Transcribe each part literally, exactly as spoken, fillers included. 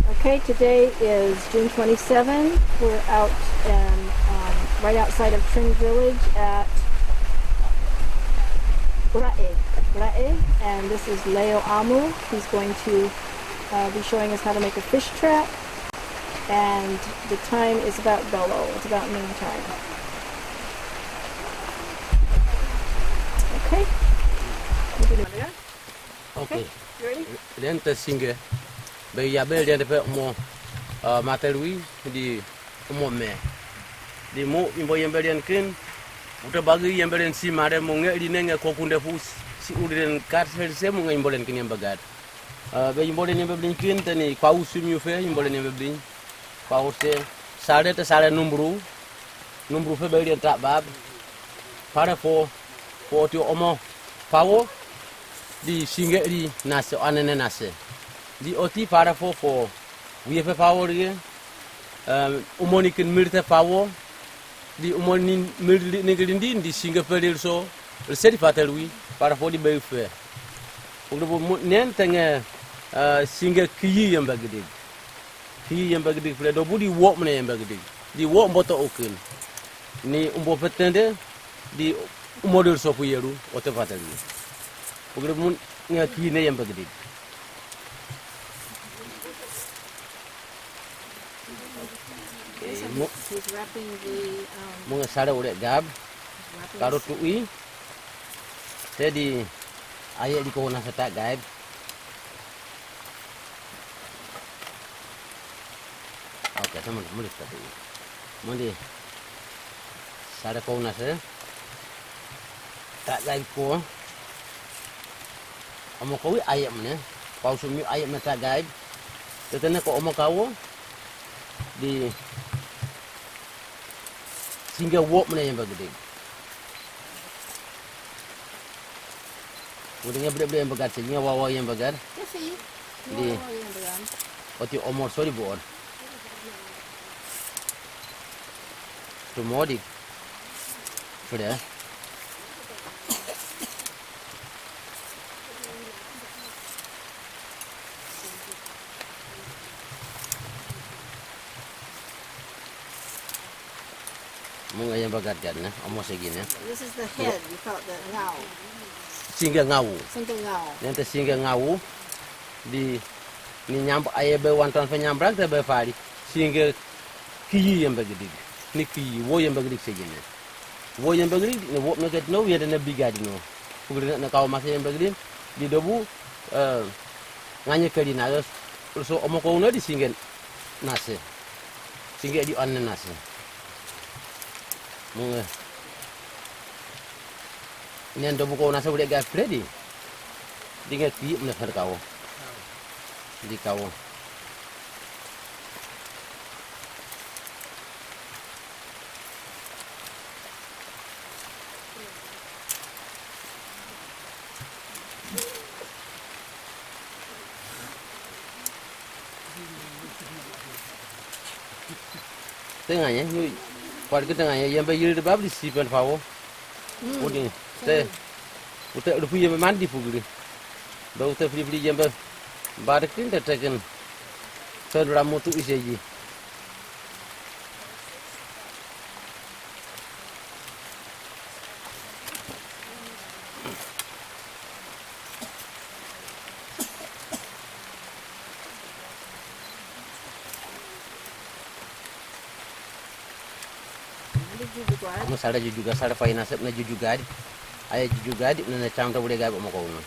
Okay, today is June twenty-seven. We're out and um, right outside of Tring Village at Brae, Brae, and this is Leo Amu. He's going to uh, be showing us how to make a fish trap, and the time is about belo. It's about noon time. Okay. We'll be there. Okay. Okay. You ready? Len te singe. Be ya be len te pe mo. Uh, Mater Lui di mo me. Di mo imbo yembe len kin. Ute bagi yembe len si mare mo nge di nenge kokunde fu si uri len kat se se mo nge imbo len kin yembe gad. Uh, be imbo len yembe blin kin te ni kwa usu mi ufe imbo len yembe blin. Kwa use sare te sare numbru. Numbru fe be len ta bab. Pare fo fo ti omo. Pawo di singe di nase anene nase. Di oti pare fo fo wiye fe pawo rie. Um, umoni kin mirte pawo. Di umoni mirte ni kin di di singe fe lir so. Sedi Mater Lui pare fo di be fe. Udo bu nen tenge uh, singe kiyi yembe gidig. Kiyi yembe gidig fle do bu di wo mene yembe gidig. Di wo mboto ukin. Ni umbo fetende di umodel sopu yeru ote Mater Lui. Pugre mun nga kine yembe gidig. He's wrapping the um, mo nga sare ure gab. Wrapping karo the tui. Tedi aye di ko na seta gab. Okay, sama mo lista tu. Mo di sare ko na se. Ta gai ko. Omo ko wi ayam ne. Pau sumi ayam ne ta gai. Tetene ko omo kawo. Di singe wo mene yembe gidig. Mo di nge bede bede yembe gad se nge wawa yembe gad. Di. Wawa yembe gad. Oti omor sori bo on. Tumodi. Sudah. Mo nga yembe gad gad ne, omo segi ne. This is the head, you call it the ngau. Singe ngau. Singe ngau. Nente singe ngau. Di ni nyamb aye be wanton fe nyambrak te be fari. Singe kiyi yembe gidig. Ni kiyi wo yembe gidig segi ne. Wo yembe gidig ne wo me ket no yede ne bigadi no. Pugri ne kawo mase yembe gidig. Di dobu uh, nganye keri na so omo ko uno di singe nase. Singe di anne nase. Munge. Nen dobu ko nase ude ga fredi. Dinge ki mene fer kawo. Di kawo. Tengah ya, ni kuat ke tengah ya, yang bayar de bab di sipan pawo. Udi te ute lupu yembe mandi pugri. Ba ute fili fili yembe barikin te tekin. Sen ramutu iseji. Mo sare jujuga, sare faina sep na jujugadi. Aya jujugadi na na chamta bule gabe mo ko uno.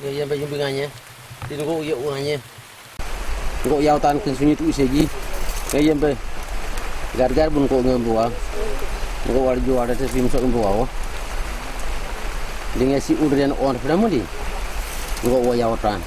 Ye yembe yumbi nganye. Tin go ye u nganye. Ngo yau tan kin sunyi tu isegi. Ye yembe. Gar gar bun ko ngembo wa. Ngo war ju war te sim so ngembo wa. Dinge si udren on fina mundi. Ngo wo yau tan.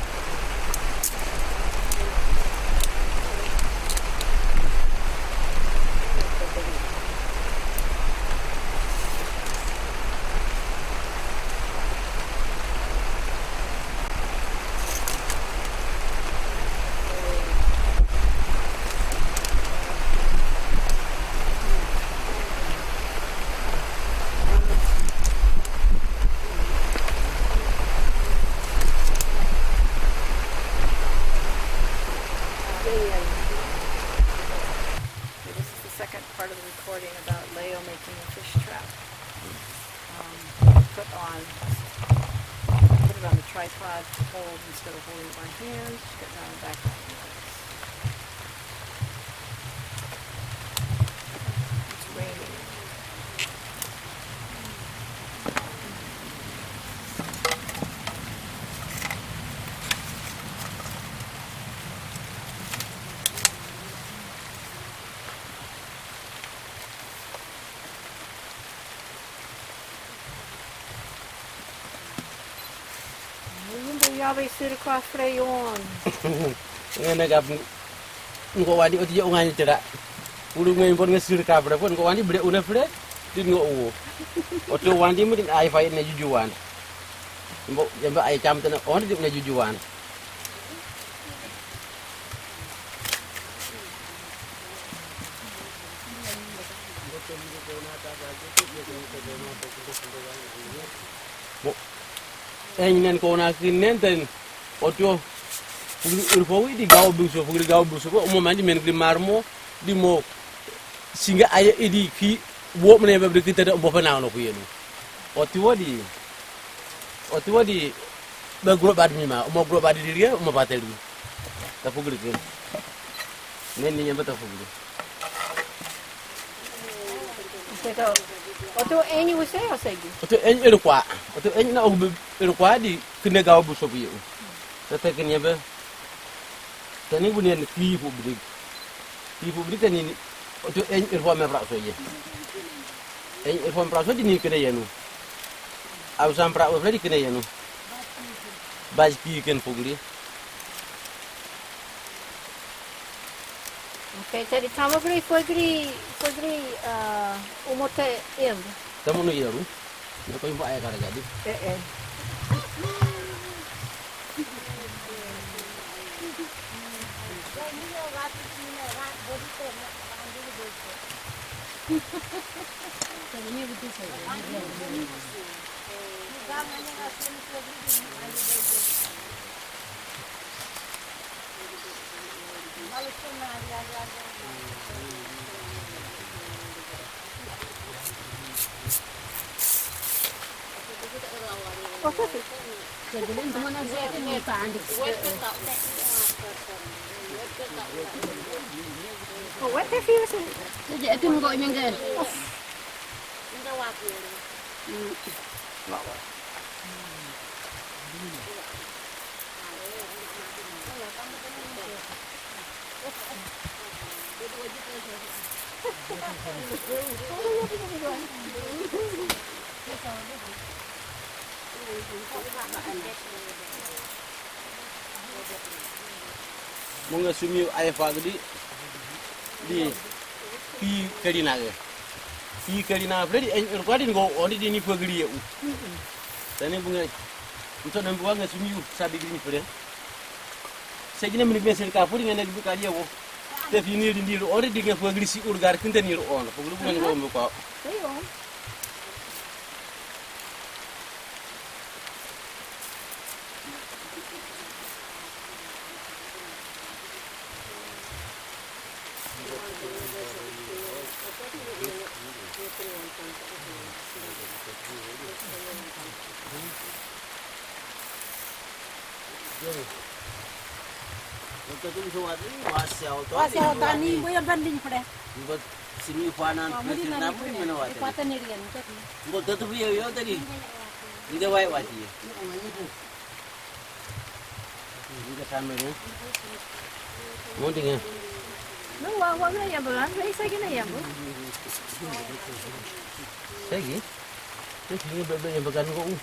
Try to hold instead of holding my hands. Get down back like this. It's raining. Yumbe yabe sir ka fre yon. Ngene gab ngo wandi oti yo ngani tera. Ulu ngai bon nge sir ka fre bon ngo wandi bre una fre. Din ngo uwo. Oti wandi mu din ai fai ne juju wan. Mbo yamba ai cham tena on din ne juju wan. Mo. Eh, nyinen ko na kinen ten. Otio. Pugri urfo wi di gawo buso, pugri gawo buso ko mo mandi men gri marmo di mo. Singa aye idi ki wo mene be bri kita bo fa na no ku yenu. Oti wodi. Oti wodi. Be gro bad mi ma, mo gro bad di rie, mo patelu. Ta pugri ke. Men ni nyamba ta pugri. Oto, oto enyi wuse osegi. Oto enyi irkwa. Oto enyi na ogbe irkwa di kine gawo buso biye. Tete kine be. Tani bunen ki fu bidi. Ki fu bidi tani oto enyi irkwa me bra so ye. Enyi irkwa me bra so di ni kine yenu. Au sam bra o fre di kine yenu. Baj ki ken fu bidi. Okay, tadi tama gri fue gri fue gri uh, umote im. Tamo no yeru. Nako imbo aya kara gadi. Eh eh. Munga sumi ay fagdi di pi kadi nage. Pi kadi na fre di en ko di ngo oni di ni fagri ye u. Tani bunga nto na bunga sumi u sabi gri fre. Segi ne mini mesen ka furi ngene du kadi wo. Te fini di ndi ro ore di nge fo gri si ur gar kinte ni ro on. Fo gri bu nge ko. Wasi au tani boya banding pede. Simi panan. Mudi na mudi mena wati. Pata nirian tadi. Ngo tatu biya yo tadi. Ida wai wati. Ida samere. Mudi nge. No wa wa na yamba, na isa gina yamba. Segi. Segi bebe yamba kan ngo u.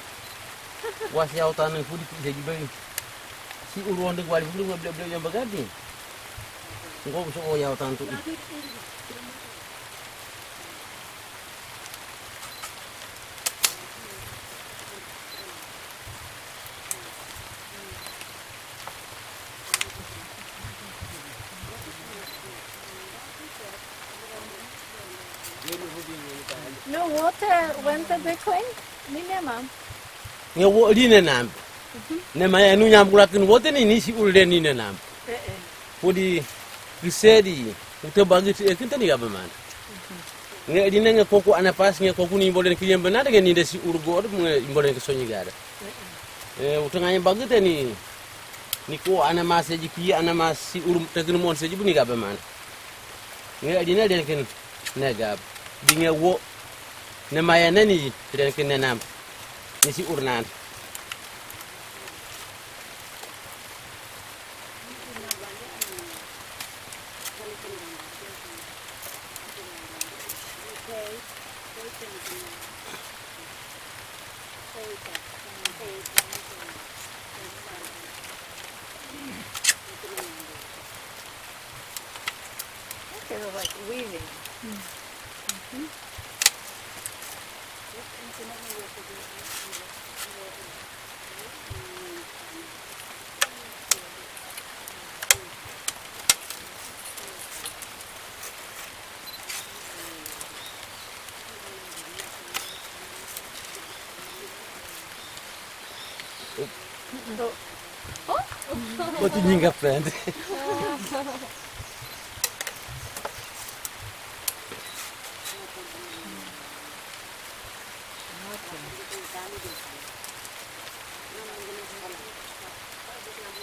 Wasi au tani fudi segi bebe. Si uru wande gwali fudi ngo bebe yamba kan di. Ngo so o yau tantu. No water went the big way. Ni nema. Nge wo line nambe. Nema ya nu nyam kula kin wote ni ni si ulde ni ne nambe. Eh eh. Fodi kisedi ute bagi ti ekin tani gabe man. Nge line nge koku ana pas nge koku ni imbolen ki yembe na nge ni de si urgo nge imbolen ki sonyi gada. Eh eh. Eh, wutang añi bagü te ni, ni ku ana mase ji ki ana masi urum te gini mon se ji bu ni gabe man. Nge adi ne den kin ne gab. Di nge wo ne maya ne ni den kin ne nam. Ni si urnan. They were like weaving. Bati nyinga pende.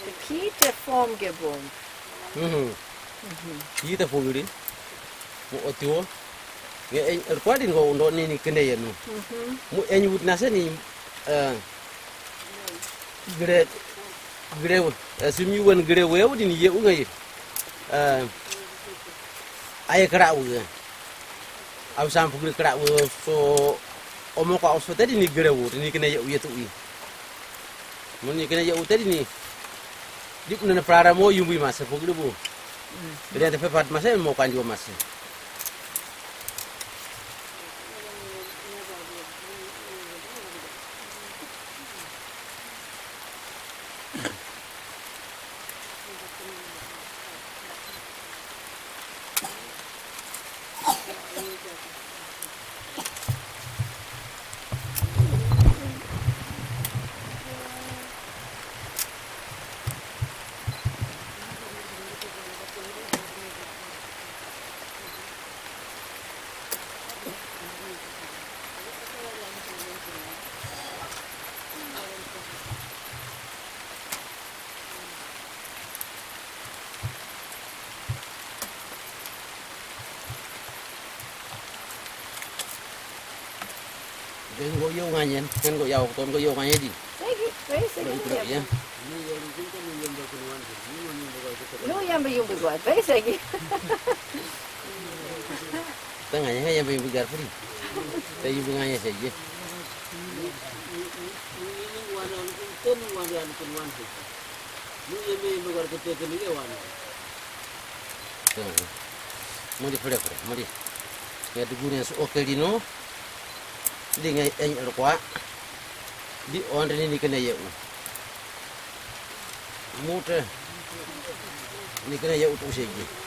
Te ki te form ge bom. Mhm. Ki te form ge. Mo otiwo. Nge en er kwadi ngo ndo ni ni kende yenu. Mo en wut nase ni, eh, gire, gire, eh, simi wen gire we wudi ni ye u ngai. Eh, aye kra u. Au sam pugri kra u so omo kwa oso tadi ni gire u ni kende ye u ye tu i. Mo ni kende ye u tadi ni. Dip nene prara mo yumbi mase pugri bu. Gire te pepat mase mo kanjo mase. Ken go yo ngañen, ken go yaw, kon go yo ngañe di. Segi, segi, segi. Lo yamba yumbi gua, segi. Tanga ya ya bin bigar fri. Te yumbi ngañe segi. Mo di fure fure, mo di. Ya dugune su okelino. Di ngai eny el kwa. Di onde ni kene ye u. Mute. Ni kene ye u tu seji.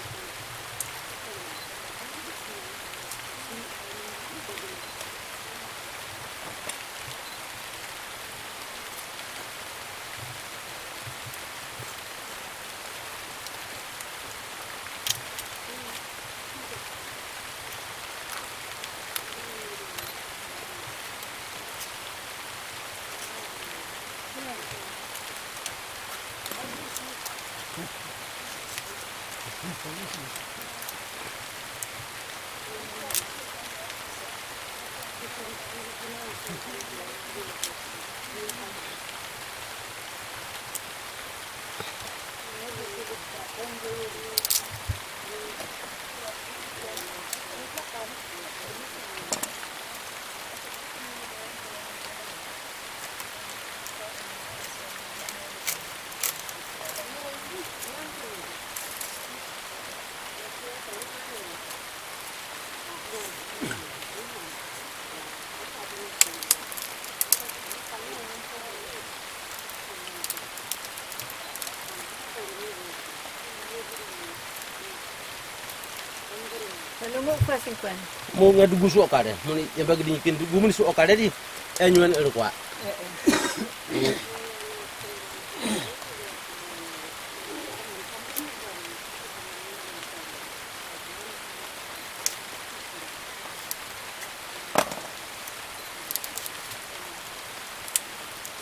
Mo nga dugu su okare, mo ni yamba gidi nyikin dugu mo ni su okare di, enyuan el kwa.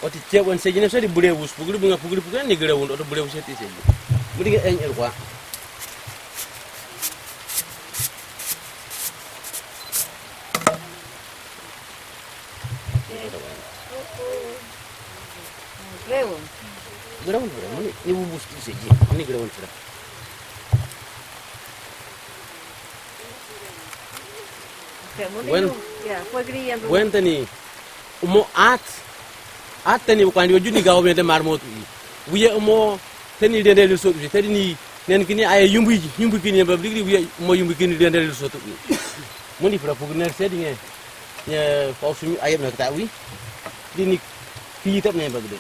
Oti cep wen seji ne sodi bulewus pugri bunga pugri pugri ni gre wun oto bulewus eti seji. Mudi nge en el kwa. Gre wun. Gre wun fura. Mudi ni wubus ti seji. Mudi gre wun fura. Wen. Wen tani umo at. At tani kwandi wajuni gawo mende marmotu i. Wiye umo tani dende lisotu i. Tani ni nen kini aye yumbu iji, yumbu kini yamba bligri wiye umo yumbu kini dende lisotu i. Mudi fura pugu ner sedi nge. Nye fausumi ayep na kita wi. Dini kiyitep ne bagde.